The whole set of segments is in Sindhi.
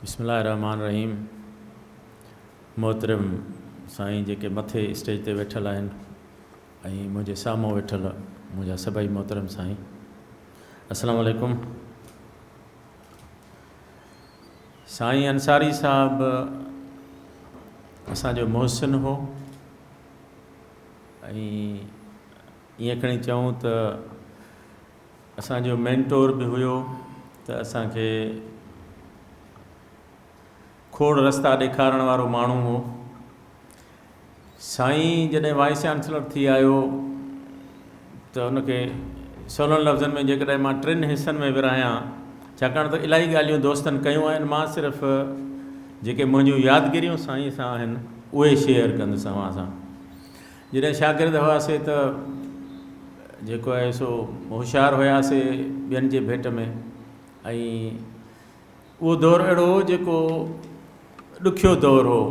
بسم الله الرحمٰن الرحيم محترم سائين جيڪي مٿي اسٽيج تي ويٺل آهن ۽ منهنجي سامهون ويٺل منهنجا سڀئي محترم سائين السلام عليڪم سائين انصاري صاحب اسان جو محسن هو ۽ ائين کڻي چئون ته اسان جو مينٽور به هيو ته اسان کي کوڙ رستا ڏيکارڻ وارو ماڻهو هو. سائين جڏهن وائيس چانسلر ٿي آيو ته ان کي سولن لفظن ۾ جيڪڏهن مان ٽن حصن ۾ ورهايان ڇاڪاڻ ته الاهي ڳالهيون دوستن ڪيون آهن مان صرف جيڪي منهنجون يادگيريون سائين سان آهن اهي شيئر ڪندس اوهان سان. جڏهن شاگرد هئاسي ته جيڪو آهي سو هوشيار هياسي ٻين جي ڀيٽ ۾ ۽ اهو دور اهڙو هو جيڪو ڏکيو دور هو.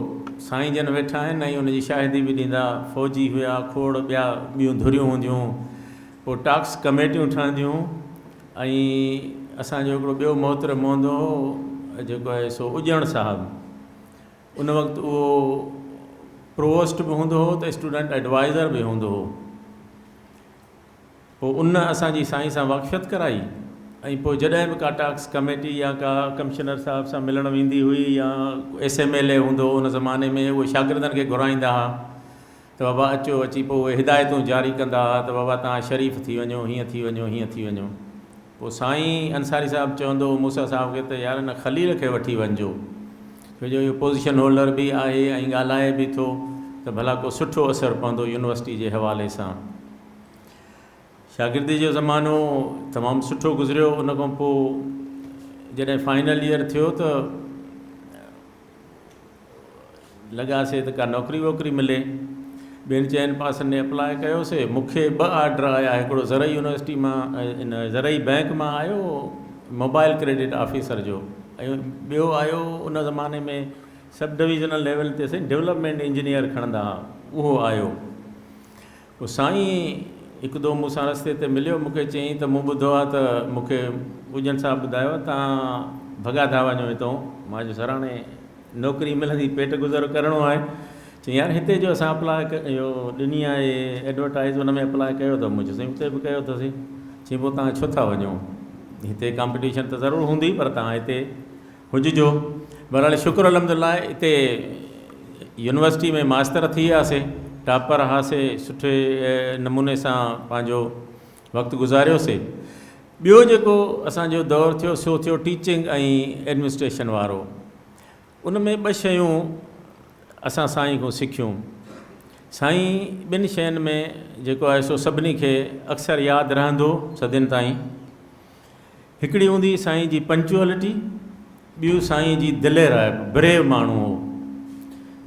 سائين جن ويٺا آهن ۽ ان جي شاهدي به ڏيندا. فوجي هيا، کوڙ ٻيا ٻيون ڌريون هونديون، پوء ٽاڪس ڪميٽيون ٺهنديون ۽ اسان جو هڪڙو ٻيو محترم هوندو هو جيڪو آهي سو اڄڻ صاحب. ان وقت اهو پرووسٽ به هوندو هو ته اسٽوڊنٽ ايڊوائزر به هوندو هو. پوء ان اسان جي سائين سان واقفيت ڪرائي ۽ پوء جڏهن به ڪا ٽاڪس ڪميٽي يا ڪا ڪمشنر صاحب سان ملڻ ويندي هئي يا ايس ايم ايل اي هوندو هو ان زماني ۾ اهي شاگردن کي گهرائيندا ها ته بابا اچو اچي پوء اهي هدايتون جاري ڪندا ها ته بابا توهان شريف ٿي وڃو هيئن ٿي وڃو هيئن ٿي وڃو. پوء سائين انصاري صاحب چوندو هو موسيٰ صاحب کي ته يار ان خليل کي وٺي وڃجو ڇو جو اهو پوزيشن هولڊر به آهي ۽ ڳالهائي به ٿو ته ڀلا ڪو سٺو اثر پوندو يونيورسٽي جي حوالي سان. شاگردي جو زمانو تمام سٺو گذريو ان کان پوء جڏهن فائنل ايئر ٿيو ته لڳاسي ته ڪا نوڪري ووڪري ملي. ٻن چئن پاسن ڏي اپلاء ڪيوسي. مون کي ٻه آرڊر آيا، هڪڙو زرعي يونيورسٽي مان ان زرعي بئنڪ مان آيو موبائل ڪريڊٽ آفيسر جو ۽ ٻيو آيو ان زماني ۾ سب ڊويزنل ليول تي سائين ڊولپمينٽ انجنيئر کڻندا ها اهو آيو. پوء سائين هڪ دو مون سان رستي تي مليو، مون کي چيائين ته مون ٻڌو آهي ته مون کي اجن صاحب ٻڌايو آهي توهان ڀڳا ٿا وڃو هتئون. مان چيو سر هاڻي نوڪري ملندي پيٽ گذر ڪرڻو آهي. چيائين يار هتي جو اسان اپلاء اهو ڏني آهي ايڊورٽائيز ان ۾ اپلاء ڪيو اٿو. مون چيو سائين اتي به ڪيو اٿسين. چيائين پوء توهان ڇو ٿا وڃو هتي ڪامپٽيشن ته ضرور هوندي پر توهان هتي هججو. بهرحال شڪر الحمدلله اتي يونيورسٽي ۾ ماستر ٿي وياسي، ٽاپر هئاسي، سٺي نموني سان پنهنجو وقت گذاريوسي. ٻيو جيڪو اسان جو دور ٿيو سو ٿيو ٽيچنگ ۽ ايڊمنسٽريشن وارو. ان ۾ ٻه شيون اسان سائين کان سکيون. سائين ٻن شين ۾ جيڪو آهي سو سڀني کي اڪثر ياد رهندو صدين تائين. هڪڙي هوندي هئي سائين جي پنچوئلٽي، ٻيو سائين جي دليرائپ، بريو ماڻهو هو.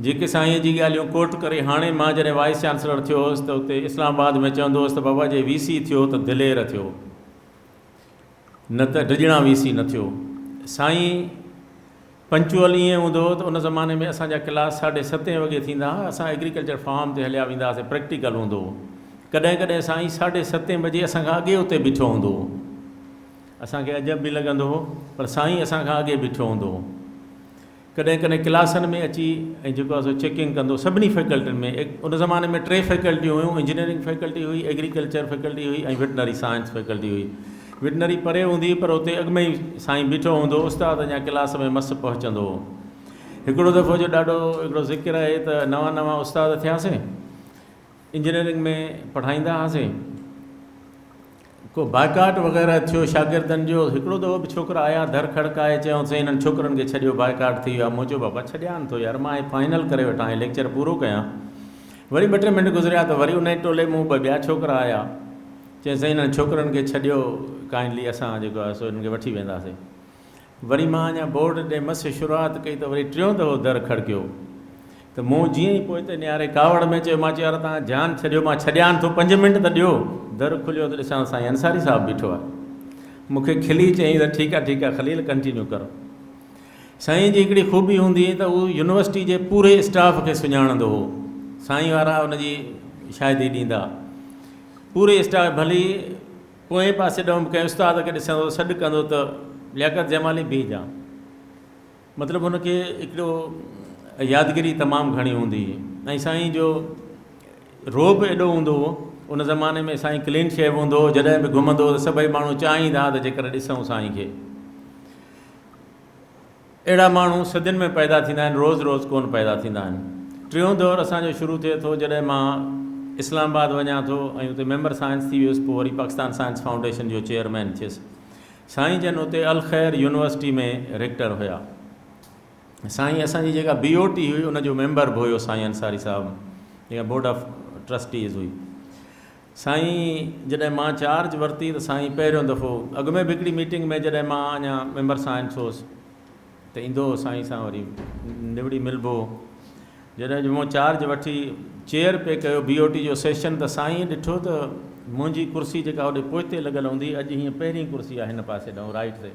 جيڪي سائين جي ڳالهيون ڪوٽ ڪري هاڻي مان جڏهن وائيس چانسلر ٿيو هوس ته اتي اسلام آباد ۾ چوندو هوس ته بابا جي وي سي ٿيو ته دلير ٿيو نه ته ڊڄڻا وي سي نه ٿيو. سائين پنچوئل ائين هوندو هو ته ان زماني ۾ اسان جا ڪلاس ساڍي ستين وڳي ٿيندا هئا، اسان ايگريڪلچر فارم تي هليا ويندا هئاسين، پريڪٽيڪل هوندو هو. ڪڏهن ڪڏهن سائين ساڍي ستين بجي اسان کان اڳي اتي بيٺو هوندو هو. اسان کي عجب به لڳندو هو پر سائين اسان کان اڳي بيٺو هوندو هو. ڪڏهن ڪڏهن ڪلاسن ۾ اچي ۽ جيڪو آهي سو چيڪنگ ڪندو سڀني فيڪلٽين ۾. ان زماني ۾ ٽي فيڪلٽيون هيون، انجنيئرنگ فيڪلٽي هئي، ايگريڪلچر فيڪلٽي هئي ۽ وٽنري سائنس فيڪلٽي هئي. وٽنري پري هوندي هئي پر اتي اڳ ۾ ئي سائين بيٺو هوندو هو، استاد اڃا ڪلاس ۾ مس پهچندو هو. هڪڙو دفعو جو ڏاڍو هڪڙو ذڪر آهي ته نوان نوان استاد ٿياسين، انجنيئرنگ ۾ پڙهائيندا هئاسين، ڪو بائيڪاٽ وغيره ٿيو شاگردن جو، هڪڙو دفعو به ڇوڪرا آيا در کڙڪائي چيائون سائين هنن ڇوڪرن کي ڇڏيو بائيڪاٽ ٿي ويو آهي، مون چيو بابا ڇڏيان نٿو يار مان هي فائنل ڪري وٺان هي ليڪچر پورو ڪيان. وري ٻه ٽي منٽ گذريا ته وري انهي ٽولي مون ٻه ٻيا ڇوڪرا آيا. چيائين سائين انهن ڇوڪرن کي ڇڏيو ڪائنڊلي اسان جيڪو آهي سو انهن کي وٺي وينداسين. وري مان اڃا بورڊ ڏي مس شروعات ڪئي ته وري ٽيون دفعو در کڙڪيو ته مون جيئن ئي پوئتي نهاري ڪاوڙ ۾ چيو مان چيو يار توهان جان ڇڏيو مان ڇڏيان ٿو پنج منٽ ته ڏيو. در کليو ته ڏسان سائين انصاري صاحب بيٺو آهي. مون کي کلي چيائين ته ٺيڪ آهي ٺيڪ آهي خليل ڪنٽينيو ڪر. سائين جي هڪڙي خوبي هوندي هئي ته هو يونيورسٽي جي پوري اسٽاف کي سڃاڻندو هو. سائين وارا ان جي شاهدي ڏيندا. پوري اسٽاف ڀلي پوئين پاسي ڏانهن به ڪنهن استاد کي ڏسندو سڏ ڪندو ته لياقت جمالي بيهه جا. مطلب هن کي هڪڙو يادگيري تمام گهڻي هوندي هئي ۽ سائين جو رعب ايڏو هوندو هو ان زماني ۾ سائين ڪلين شيو هوندو هو جڏهن به گهمندو هو ته سڀئي ماڻهو چاهيندا هئا ته جيڪر ڏسون سائين کي. اهڙا ماڻهو صدين ۾ پيدا ٿيندا آهن روز روز ڪونه پيدا ٿيندا آهن. ٽيون دور اسان جو شروع ٿئي ٿو جڏهن مان اسلام آباد وڃان ٿو ۽ اتي ميمبر سائنس ٿي ويس پوء وري پاڪستان سائنس فائونڊيشن جو چيئرمين ٿيس. سائين جن اتي الخير يونيورسٽي ۾ ريڪٽر هيا. سائين اسان جي جيڪا بي او ٽي هئي ان جو ميمبر به هيو سائين انصاري صاحب جيڪا بورڊ آف ٽرسٽيز هئي. سائين جڏهن مان چارج ورتي ته سائين پهريون دفعو اڳ ۾ به هڪڙي ميٽنگ ۾ جڏهن مان اڃا ميمبر سائنس هوس ته ايندو هو سائين سان وري نوڙي ملبو هو. جڏهن جو مون چارج وٺي چيئر پئي ڪيو بي او ٽي جو سيشن ته سائين ڏٺو ته منهنجي ڪرسي جيڪا هوڏي پوئتي لڳل هوندي اڄ هيئن پهرين ڪرسي آهي هن پاسي ڏانهن رائيٽ تي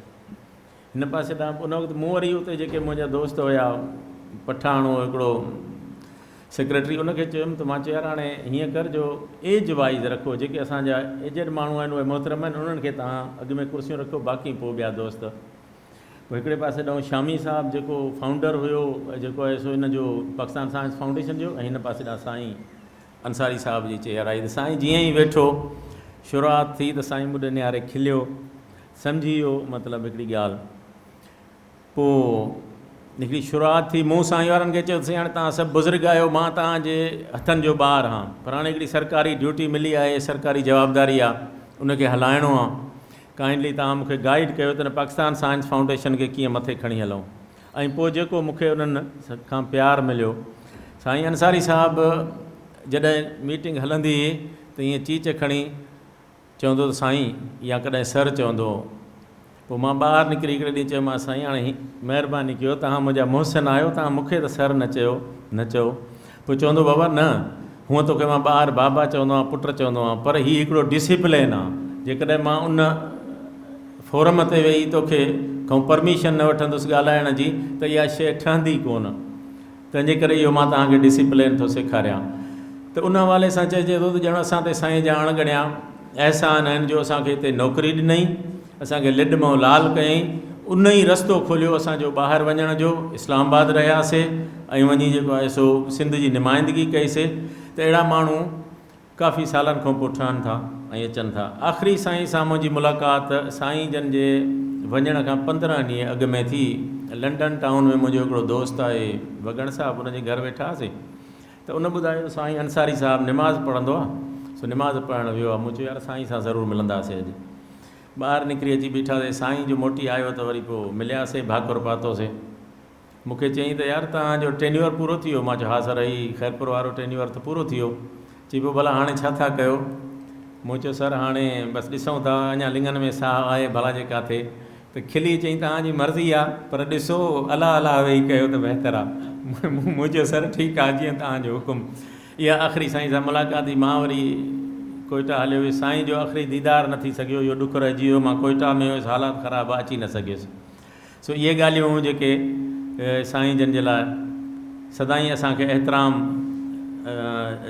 هن پاسي ڏانهن ان وقت مون وري اتي جيڪي منهنجا دوست هيا پٺاڻ هو هڪڙو سيڪريٽري ان کي چيم ته مان چيو يار هاڻي هيئن ڪر جو ايج وائيز رکو جيڪي اسان جا ايجڊ ماڻهو آهن اهي محترم آهن انهن کي توهان اڳ ۾ ڪرسيون رکو باقي پوء ٻيا دوست پوء هڪڙي پاسي ڏانهن شامي صاحب جيڪو فائونڊر هيو جيڪو آهي سو ان جو پاڪستان سائنس فائونڊيشن جو ۽ هن پاسي ڏانهن سائين انصاري صاحب جي چيئر آئي ته سائين جيئن ئي ويٺو شروعات ٿي ته سائين مون ڏي نهاري کليو سمجهي ويو مطلب هڪڙي ڳالهه پوء هڪڙي شروعات ٿي مون سائين وارن کي چيو سائين هاڻي توهان سڀ بزرگ آهيو مان توهان جي هٿن جو ٻار هان پر هاڻي هڪڙي سرڪاري ڊيوٽي ملي آهي سرڪاري جوابداري آهي ان کي هلائڻو آهي ڪائنڊلي توهان مون کي گائيڊ ڪيو ته پاڪستان سائنس فائونڊيشن کي ڪيئن مٿي کڻي هلون ۽ پوء جيڪو مون کي انهن کان پيار مليو سائين انصاري صاحب جڏهن ميٽنگ هلندي هئي ته ائين چيچ کڻي چوندو ته سائين يا ڪڏهن سر چوندو هو. پوء مان ٻاهر نڪري هڪڙي ڏينهن چيومانس سائين هاڻي مهرباني ڪيو توهان منهنجا محسن آهيو توهان مون کي ته سر نه چيو نه چئو. پوء چوندو بابا نه هونء توکي مان ٻاهر بابا چوندو آهيان پٽ چوندو آهيان پر هي هڪڙو ڊسيپلين آهي جيڪڏهن مان ان فورم تي ويهي توکي کان پرميشن نه وٺندس ڳالهائڻ جي ته اها شيء ٺهندي ڪونه. تنهن جي ڪري اهو مان توهان کي ڊسيپلين ٿو سيکاريان ته ان حوالي سان چئجي ٿو ته ڄڻ اسان تي سائين جا اڻ ڳڻيا احسان آهن جو اسان کي هتي نوڪري ڏنائين اسان کي لڏ مئو لال ڪيائين ان ئي رستو کوليو اسان جو ٻاهر وڃڻ جو اسلام آباد رهياسي ۽ وڃي جيڪو آهي سو سنڌ جي نمائندگي ڪئي سي ته اهڙا ماڻهو ڪافي سالن کان پوء ٺهن ٿا ۽ اچن ٿا. آخري سائين سان منهنجي ملاقات سائين جن جي وڃڻ کان 15 ڏينهن اڳ ۾ ٿي. لنڊن ٽائون ۾ منهنجو هڪڙو دوست آهي وڳڻ صاحب ان جي گهر ويٺا هئاسين ته ان ٻڌايو ته سائين انصاري صاحب نماز پڙهندو آهي سو نماز پڙهڻ ويو آهي. مون چيو يار سائين سان ضرور ملنداسين اڄ. ٻاهر نڪري اچي بيٺاسين سائين جو موٽي آيو ته وري پوء ملياسين ڀاڪر پاتوسين. مون کي چيائين ته يار توهان جو ٽينيوئر پورو ٿي ويو؟ مان چيو ها سر هي خيرپور وارو ٽينيوئر ته پورو ٿي ويو. چي پيو ڀلا هاڻي ڇا ٿا ڪيو؟ مون چيو سر هاڻي بس ڏسون ٿا اڃا لڱن ۾ ساهه آهي ڀلا جي ڪاٿي. ته کلي چيائين توهان جي مرضي آ پر ڏسو الله الله ويهي ڪيو ته بهتر آ. مون چيو سر ٺيڪ آ جيئن توهان جو حڪم. اها آخري سائين سان ملاقات ٿي. مان وري ڪوئيٽا هليو ويس. سائين جو آخري ديدار نه ٿي سگهيو اهو ڏک رهجي ويو. مان ڪوئيٽا ۾ هيس حالات خراب هئا اچي نه سگهيس. سو اهي ڳالهيون هيون جيڪي سائين جن جي لاء سدائين اسان کي احترام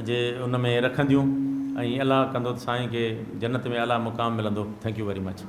جي ان ۾ رکنديون ۽ الله ڪندو ته سائين کي جنت ۾ اعليٰ مقام ملندو thank you very much.